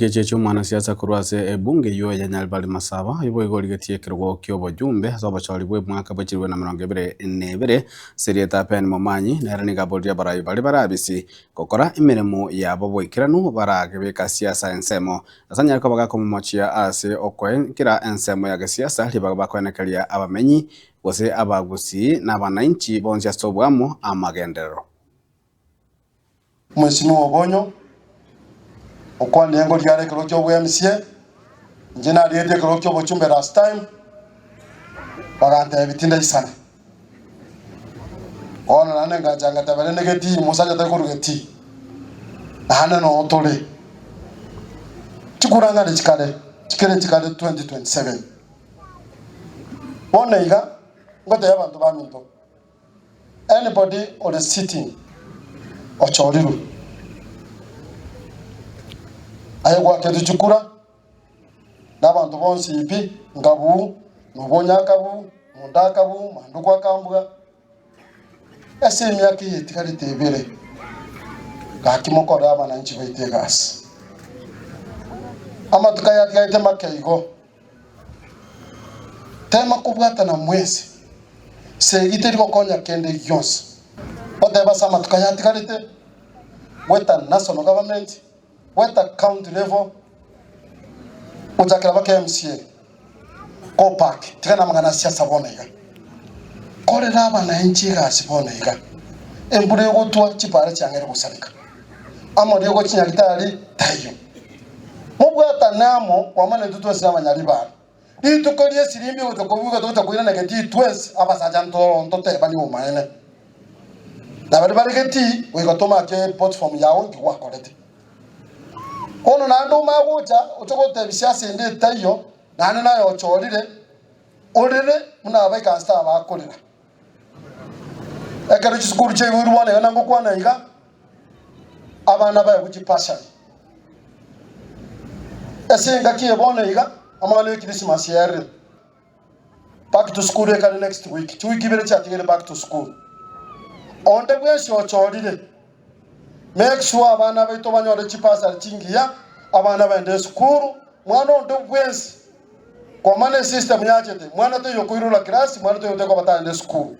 Egeche chi'omwanasiasa korwa ase ebunge eyio ya Nyaribari Masaba, oyio boigo origetie ekerogo ki'oboyumbe ase obochori bw'emwaka bwe chilifu na 22 ase erieta Ben Momanyi, nere nigo aboririe abarai baria bare abisi gokora emeremo yabo boikeranu baragebeka siasa ensemo ase anyare koba gakomomochia ase okoe kera ensemo ya gesiasa ribaga bakoenekeria abamenyi gose abagusii na abanainchi bonsi ase oboamo amagenderero. Omwesimigwa obonyo, okwane engori are ekero ki'obwemsie, inche narigetie ekero ki'obochumbe last time, bagantebia tindaisana. Bono naende ngancha ngateba rende getii, omosacha tari korwa getii, naende noo tore. Chikura ng'are chikare, chikere chikare 2027. Bono iga, ngotebia abanto baminto. Anybody ore sitting ochorirwe, aye gwaketwe chikura na abanto bonsi pi, Ngabu, Nobonya akabu, Monda akabu, Manduku akambua, ase emiaka eye etigarete ebere, gaki mokore abananchi baito egasi. Amatuko aya atigarete make igo. Tema kobwatana mwensi, segi teri gokonya kende gionsi. Otebe ase amatuko aya atigarete, goeta national government, goeta county level, gochakera baka MCA, go back, tiga namang'ana a siasa bono iga. Korera abananchi egasi bono iga. Embura egotwa chipara chiang'eire gosareka. Amarioko chinyagitari taiyo. Mobwatane amo kwamana intwe twensi nabanyaribara. Rituko ri'esirimbi gocha kobuga togocha koirana getii twensi abasacha ntotebanie obomaene. Na baria bare getii goika tomake platform yao inki gwakorete. Bono naende omanye gocha oche gotebia siasa ende etaiyo naende naye ochorire orere buna abaikansete aba bakorera. Ekero chisukuru chiaigoirwe bono iga nangokwana iga, abana baegwe chibasari. Ase engaki eye bono iga, amang'ana y'Ekrisimasi erire. Back to school ekare next week, chiwiki ibere chiatigaire back to school. Onde bwensi ochorire, make sure abana baito banyore chibasari chingiya, abana baende esukuru, mwana onde bwensi, kwamana esystem yachete, mwana taiyo okoirora class, mwana taiyo otekoba tagenda esukuru.